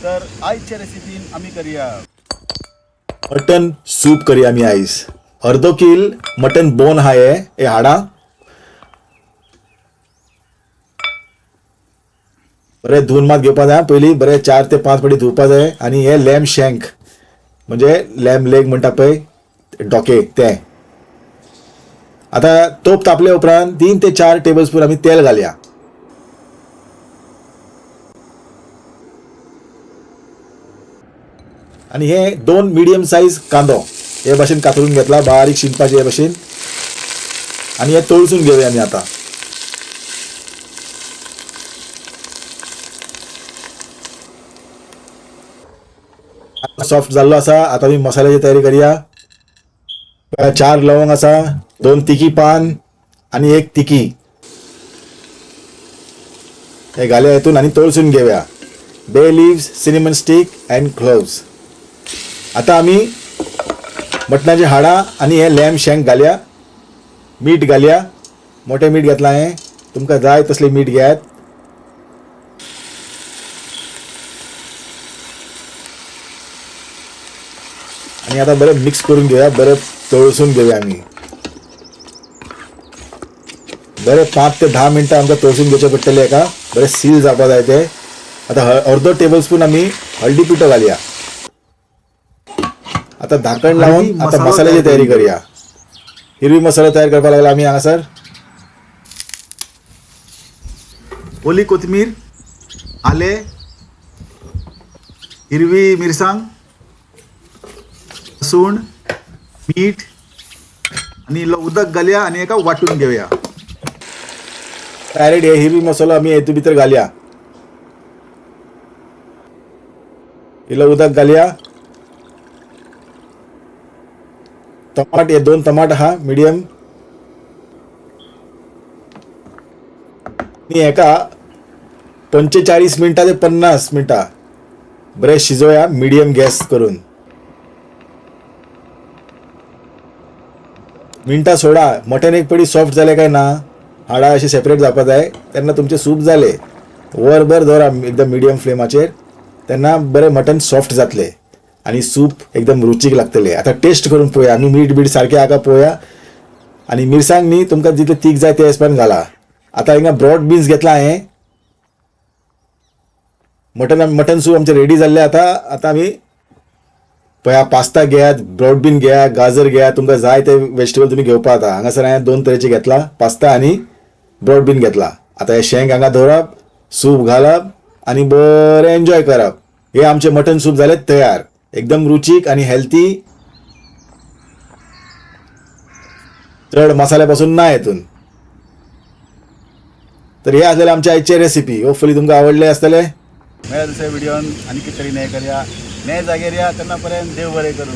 तर आयच्या रेसिपीन आमी करया मटन सूप करया आमी आयज. अर्दो कील मटन बोन आहा हे हे हाडां बरें धुवन मात घेवपा जाय पयलीं, बरें 4 ते 5 फावटी धुवपा जाय. आनी हे लॅम शँक म्हणजे लॅम लेग म्हणटा पळय, डोके ते. आतां तोप तापले उपरांत 3 ते 4 टेबल स्पून आमी तेल घालया. आनी हे 2 मिडियम सायज कांदो हे भाशेन कातरून घेतला, बारीक शिनपाचे हे भाशेन. आनी हे तळसून घेवया आमी आतां. सॉफ्ट जाल्लो आसा. आतां आमी मसाल्याची तयारी करया. 4 लवंग आसा, 2 तिखी पान आनी 1 तिखी हे घालया हितून आनी तळसून घेवया. Bay leaves, cinnamon stick and cloves. आतां आमी मटणाची हाडां आनी हे लॅम शँक घालया. मीठ घालया, मोठें मीठ घेतलां हांवें, तुमकां जाय तसलें मीठ घेयात. आनी आतां बरें मिक्स करून घेवया, बरें तळसून घेवया आमी. बरें 5 ते 10 मिनटां आमकां तळसून घेवचें पडटलें हेका, बरें सील जावपा जाय तें. आतां अर्दो टेबल स्पून आमी हळदी पिठो घालया. आतां धाकण लावन आतां मसाल्याची तयारी करया. हिरवी मसालो तयार करपाक लागला आमी हांगासर. ओली कोथमीर, आले, हिरवी मिरसांग, लसूण, मीठ आनी इल्लो उदक घालया आनी एका वांटून घेवया. डायरेक्ट हे हिरवी मसालो आमी हेतू भितर घालया. इल्लो उदक घालया. टमाट हे 2 टमाट आहा मिडियम. आनी हेका 45 मिनटां ते 50 मिनटां बरें शिजोवया मिडियम गॅस करून. मिनटां सोडा, मटन एक पडी सॉफ्ट जालें काय ना, हाडां अशें सेपरेट जावपा जाय, तेन्ना तुमचें सूप जालें. वरभर दवरा एकदम मिडियम फ्लेमाचेर, तेन्ना बरें मटन सॉफ्ट जातलें आनी सूप एकदम रुचीक लागतलें. आतां टेस्ट करून पळोवया आमी, मीठ बीठ सारकें आहा काय पळोवया. आनी मिरसांग न्ही तुमकां जितलें तीख जाय ते हिसपान घाला. आतां हिंगा ब्रॉड बीन्स घेतला हांवें. मटन सूप आमचें रेडी जाल्लें. आतां आतां आमी पळया पास्ता घेयात, ब्रॉड बीन घेया, गाजर घेया, तुमकां जाय ते वेजिटेबल तुमी घेवपा. आतां हांगासर हांवें 2 तरेचे घेतला, पास्ता आनी ब्रॉड बीन घेतला. आतां हे शेंग हांगा दवरप, सूप घालप आनी बरें एन्जॉय करप. हे आमचें मटन सूप जालें तयार, एकदम रुचीक आनी हेल्थी, चड मसाल्या पासून ना हेतून. तर हे आसलेले आमचे आयचे रेसिपी, होपफुली तुमकां आवडले आसतले. मेळ्या दुसऱ्या व्हिडियोन आनी कितें तरी नये करया, नये जागेर या. तेन्ना पर्यंत देव बरें करूं.